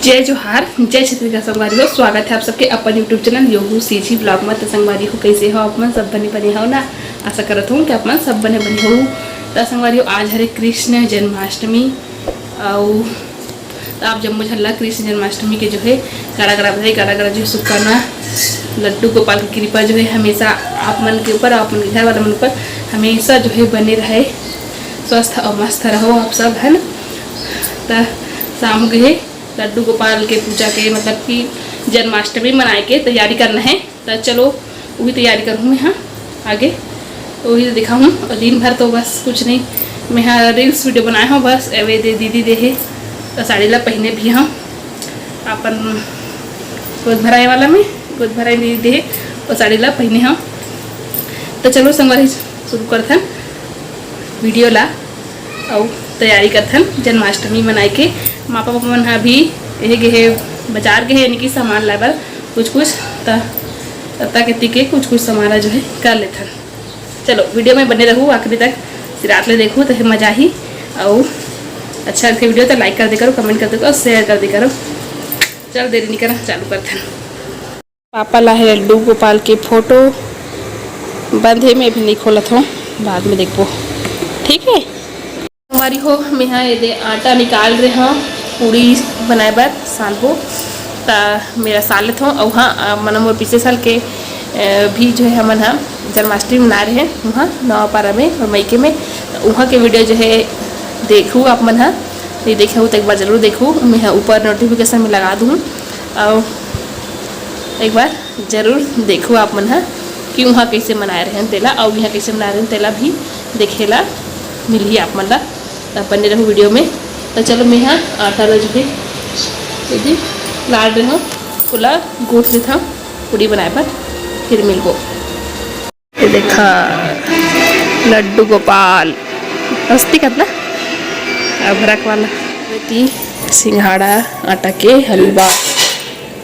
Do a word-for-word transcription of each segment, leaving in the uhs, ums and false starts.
जय जोहार, जय छत्तीसगढ़ संगवारी हो। स्वागत है आप सबके अपन YouTube चैनल योहू सीजी ब्लॉग में। तो संगवारी हो, कैसे हो आप मन? सब बने बने हो ना? आशा करत हूँ कि आप मन सब बने बने हो। तो संगवारी हो, आज हरे कृष्ण जन्माष्टमी, अउ तो आप जम्मो झन ला कृष्ण जन्माष्टमी के जो है गाड़ा गाड़ा बधाई, गाड़ा गाड़ा जो है शुभकामना। लड्डू गोपाल की कृपा जो है हमेशा आप मन के ऊपर, आप मन के घर वाला मन ऊपर हमेशा जो है बने रहे। स्वस्थ और मस्त रहो आप सब, है ना? त शाम के है लड्डू गोपाल के पूजा के, मतलब कि जन्माष्टमी मनाए के तैयारी करना है। त चलो, वही तैयारी करूँ मैं, हाँ, आगे तो वही तो दिखाऊँ। और दिन भर तो बस कुछ नहीं, मैं हाँ reels video बनाए हूँ बस। एवे दे दीदी दे है, तो साड़ी ला पहने भी हूँ अपन गोद भराए वाला में, गोद भराए दीदी दे है, और साड़ी ला पहने हूँ। तो चलो संगवारी, शुरू करथन video ला, अउ तैयारी करथन जन्माष्टमी मनाए के। माँ पापा मन ह अभी यही गे हे, बाजार गे हे, यानी कि सामान लाए बर कुछ कुछ, त तब तक एती के कुछ कुछ सामान ला जो है कर लेथन। चलो, video में बने रहू आखिरी तक, सिरात ले देखू तो मजा ही। अउ अच्छा लगथे video तो like कर दे करो, comment कर दे करो, share कर दे करो। चल देरी नहीं करा, चालू करथन। पापा ला हे लड्डू गोपाल के फोटो बंधे में अभी नहीं खोलत हो, बाद में देखबो, ठीक है। संगवारी हो, मेहा एदे आटा निकाल रहे हूँ पूड़ी बनाए बर, सानबो त मेरा साल लेत हूँ। अउ हाँ, अ, मन मोर पिछले साल के, अ, भी जो है हमन ह जन्माष्टमी मना रहे हैं वहाँ नवापारा में और मइके में, त वहाँ के video जो है देखू आप मन ह, नहीं देखे हो तो एक बार जरूर देखू, मैं ह ऊपर notification में लगा दूँ। अउ एक बार जरूर देखू आप मन ह कि वहाँ कैसे मनाए रहेन तेला, अउ यहाँ कैसे मनाए रहेन तेला भी देखे ला मिलही आप मन ला। त बने रहू video में। त चलो, मैं ह आटा ला जो है यदि लाड़ रहे हूँ, ओला गूँथ लेथव पूड़ी बनाए बर, फिर मिलबो। ये देखा लड्डू गोपाल, मस्ती करना अभरक वाला। बेटी सिंघाड़ा आटा के हलवा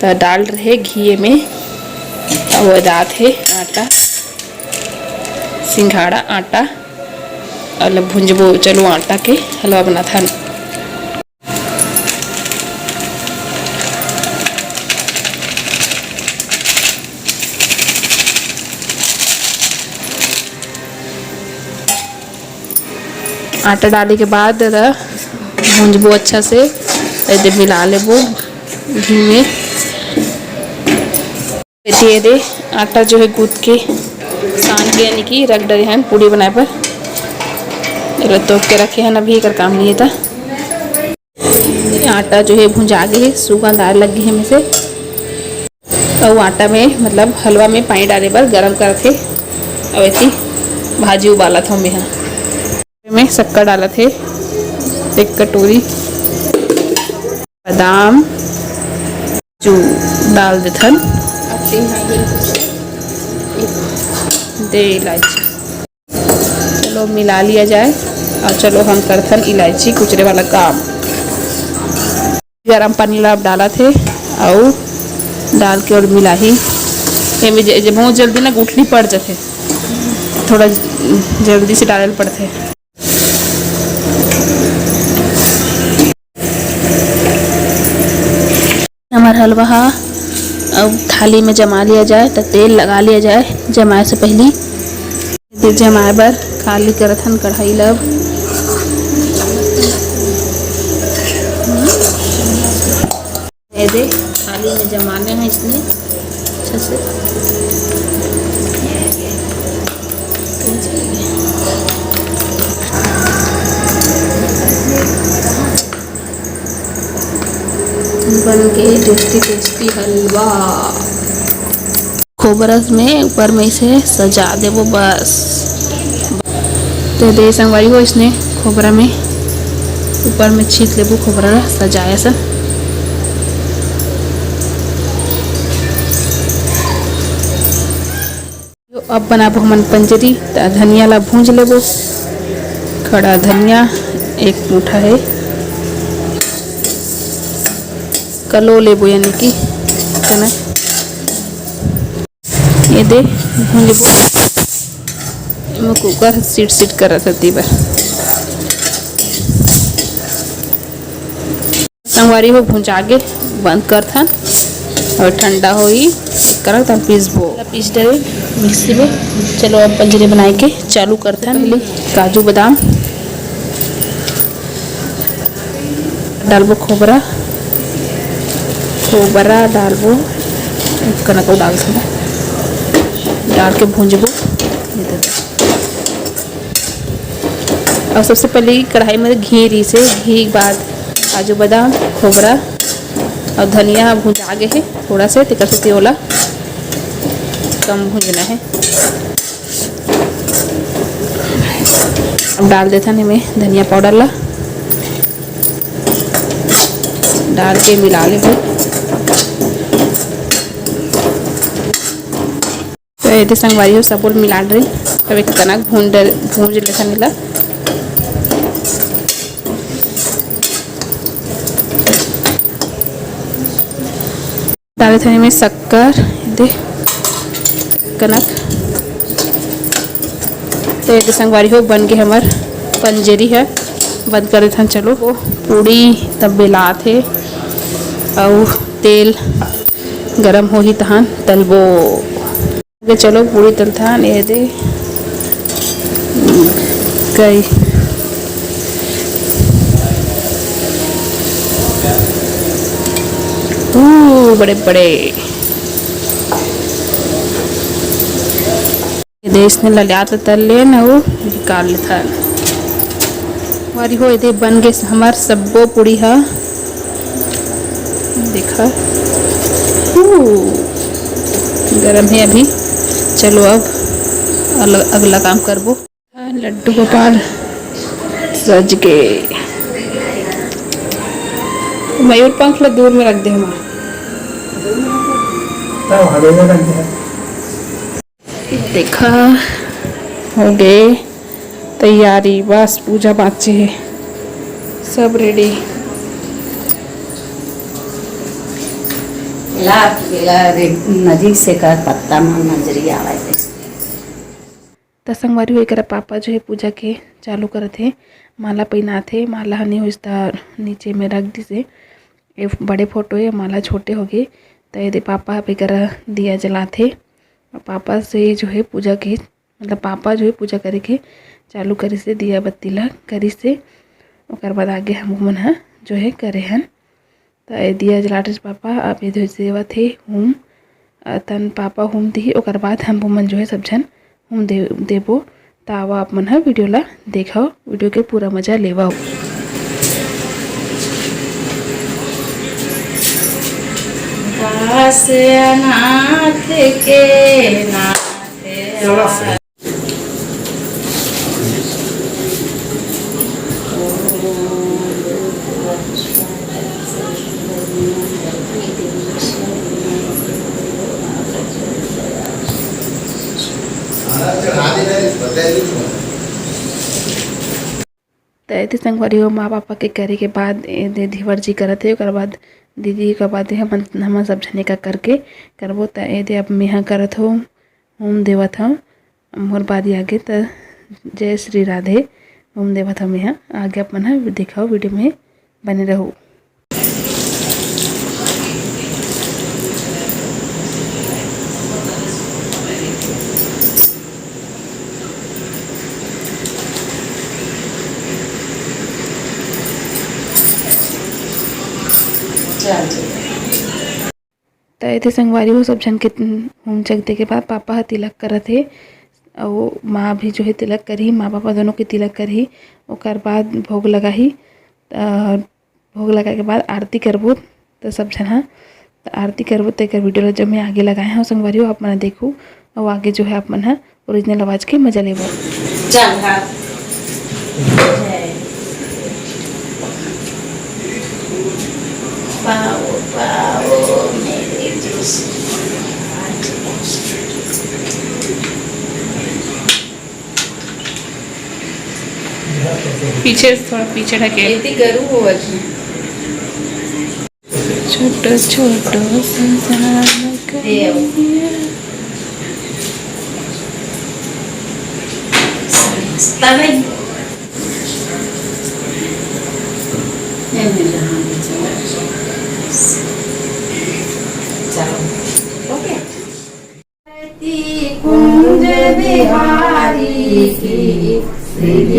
त डाल रहे घी में, अब वो दात है आटा, सिंघाड़ा आटा, अउ भुंजबो। चलो आटा के हलवा बनाथन। आटा डाले के बाद एला भूंजबो अच्छा से, एदे मिला लेबो घी में। एती एदे आटा जो है गूंथ के सान के यानी कि रख डरे हन पूड़ी बनाए बर। एला तोप के रखे हन, अभी एकर काम नहीं है। त आटा जो है भुंजा गे हे, सुगंध आए लग गे हे में से। अउ आटा में, मतलब हलवा में पानी डाले बर गरम करत हे। अउ एती भाजी उबालत हूँ मैं ह। में शक्कर डालत हे एक कटोरी, बादाम जो डाल देथन, दे इलायची। चलो मिला लिया जाए और चलो हम करथन इलायची कुचरे वाला काम। गरम पानी ला अब डालत हे अउ डाल के और मिलाही। एमे जे, जे बहुत जल्दी ना गुठली पड़ जाथे, थोड़ा जल्दी से डाले ल पड़थे। हमर हलवा हा अब थाली में जमा लिया जाए, त तेल लगा लिया जाए जमाए से पहली। फिर जमाए बर काली करत हन कढ़ाई ला। ये दे, थाली में जमाने हैं इसने अच्छे से। बन के टेस्टी टेस्टी हलवा। खोबरस में ऊपर में इसे सजा देबो बस। तो दे संगवारी हो, इसने खोबरा में ऊपर में छीत लेबो खोबरा ला सजाए सा। तो अब बनाबो हमन पंजरी। त धनिया ला भूंज लेबो, खड़ा धनिया एक मुठा है, कलो लेबो यानी कि कनक। ये दे भूंजबो, एमा कुकर सीट सीट करत हे तेबर। संगवारी हो, भुंजा गे, बंद करथन और ठंडा होई, करथन पीसबो। पीस डरे मिक्सी में। चलो, अब पंजरी बनाए के चालू करथन। पहले काजू बादाम डालबो, खोबरा, खोबरा डालबो, कनक डाल, डाल के भूंजबो। और सबसे पहले कढ़ाई में घी रहिसे, घी के बाद काजू बादाम, खोबरा और धनिया ह भुंजा गे हे थोड़ा से, तेकर सेती ओला कम भुंजना हे। अब डाल देथन एमे धनिया पाउडर ला, डाल के मिला लेबो। तो एदे संगवारी हो, सबो ल मिला डरे, तब एक कनक भूंज डरे, भूंज लेथन एला। डाले थन एमे शक्कर, एदे कनक। तो एदे संगवारी हो, बन गे हमर पंजरी ह, बंद कर देथन। चलो, वो पूड़ी तब बेलात हे, अउ तेल गरम होही तहन तलबो। चलो, पूड़ी तलथन, एदे कई ऊ बड़े बड़े। एदे इसने ललियात ल तल लेन अउ निकाल लेथन। संगवारी हो, एदे बन गे हमर सब्बो पूड़ी ह। देखा, ऊ, गरम हे अभी। चलो, अब अल-, अगला काम करबो। लड्डू गोपाल सज गे। मयूर पंख ला दूर में रख दे हमार। देखा, हो गे तैयारी, बस पूजा बाँचे हे, सब रेडी। ला, ला रे, नजीक से कर, पत्ता म नजरी आवत हे। त संगवारी हो, एकरा पापा जो हे पूजा के चालू करत हे, माला पहिनात हे। माला ह नहीं होइस त नीचे में रख दिस हे। ये बड़े फोटो हे, माला छोटे हो गे। त एदे पापा अब एकरा दिया जलात हे। पापा से जो हे पूजा के, मतलब पापा जो हे पूजा करे के चालू करिस हे, दिया बत्ती ला करिस हे। ओकर बाद आगे हम मन ह जो हे करे हन। त ए दिया जलात हे पापा, अब एदे देवत हे हूम। अ, तन पापा हूम दिही, ओकर बाद हम मन जो हे सब झन हूम दे-, देबो। त आवा आप मन ह वीडियो ला देखव, वीडियो के पूरा मजा लेवव। दास अनाथ के नाथ त एदे संगवारी हो, माँ पापा के करे के बाद एदे धीवर जी करत हे, ओकर बाद दीदी, ओकर बाद हमन, हमन सब झने का करके करबो। त एदे अब मेहा करत हो, हूम देवत हव। मोर बारी आगे त जय श्री राधे। हूम देवत हव मेहा। आगे आप मन ह देखव, वीडियो में बने रहू। चल, चल। त एदे संगवारी हो, सब झन के हूम जग दे के बाद पापा ह तिलक करत हे, अउ माँ भी जो हे तिलक करही, माँ पापा दोनों के तिलक करही। ओकर बाद भोग लगाही। त भोग लगाए के बाद आरती करबो, त सब झन ह, त आरती करबो, तेकर वीडियो ला जो मैं आगे लगाए हव संगवारी हो, आप मन ह देखू, अउ आगे जो हे आप मन ह ओरिजिनल आवाज के मजा लेबो। चल, हाँ। जय। पाओ, पाओ मेरे यीशु। पीछे से थोड़ा पीछे ढकेल। एती करू हो अभी। छोटो छोटो संसार में देव। कन्हैया। तबे। हे मेरे राम।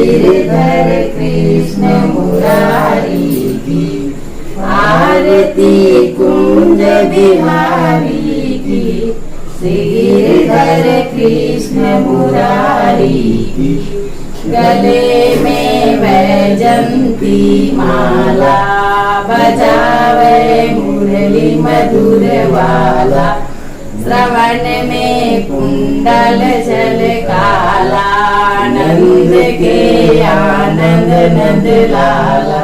गिरधर कृष्ण मुरारी की, आरती कुंज बिहारी की। श्री गिरधर कृष्ण मुरारी की। गले में वैजंती माला, बजावे मुरली मधुर वाला। श्रवण में कुंडल झलकाला, नंद के आनंद नंद लाला।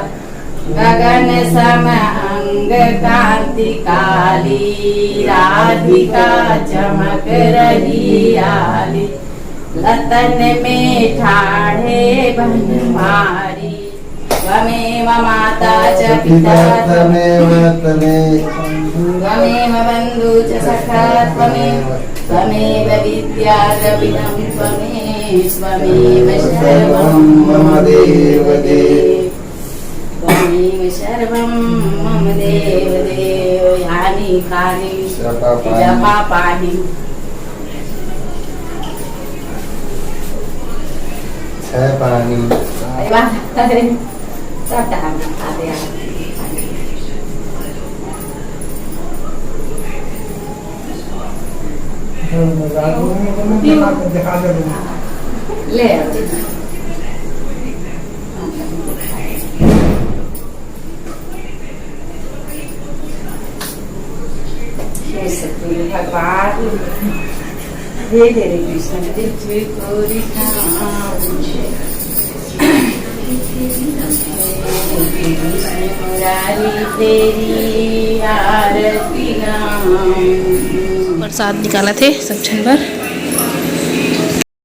गगन सम अंग कांति काली, राधिका चमक रही आली। लतन में ठाढ़े बनमारी, त्वमेव माता च पिता त्वमेव त्वमेव त्वमेव बंधु च सखा त्वमेव, त्वमेव विद्या द्रविणं त्वमेव, त्वमेव सर्वं मम देव देव। त्वमेव सर्वं मम देव देव। यानि कानि जपा पाहि। जपा पाहि। छह पानी। अरे वाह, अरे, सब टाइम आते हैं। ले आओ। हे सतगुरु भगवान, हे तेरे कृष्ण तुझे कोरी मुरारी तेरी आरती नाम। प्रसाद निकालत हे सब झन बर।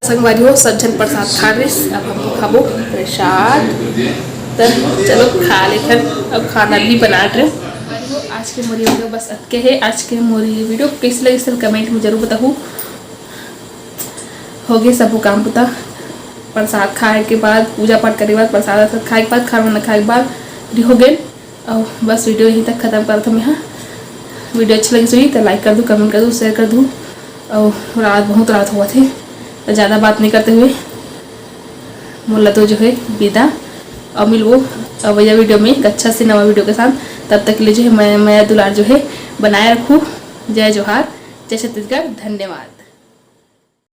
संगवारी हो, सब झन प्रसाद खा रेस, अब हम खाबो प्रसाद। त चलो खा लेथन, अब खाना भी बनात रहे। आज के मोर ये वीडियो बस अतके हे। आज के मोर ये वीडियो कइसे लगिस, कमेंट में जरूर बताहू। हो गए सबो काम बुता, प्रसाद खाए के बाद, पूजा पाठ करे के बाद, प्रसाद खाए के बाद, खाना वाना खाए के बाद फ्री हो गए। और बस वीडियो यहीं तक खत्म करत हूँ मैं। हाँ, वीडियो अच्छा लगे होही तो लाइक कर दू, कमेंट कर दू, शेयर कर दू। और रात, बहुत रात हुआ थे, तो ज़्यादा बात नहीं करते हुए मोला तो जो है विदा। और मिलबो अवैया वीडियो में एक अच्छा से नवा वीडियो के साथ। तब तक के लिए जो है मैं, मया दुलार जो है बनाए रखू। जय जोहार, जय छत्तीसगढ़, धन्यवाद।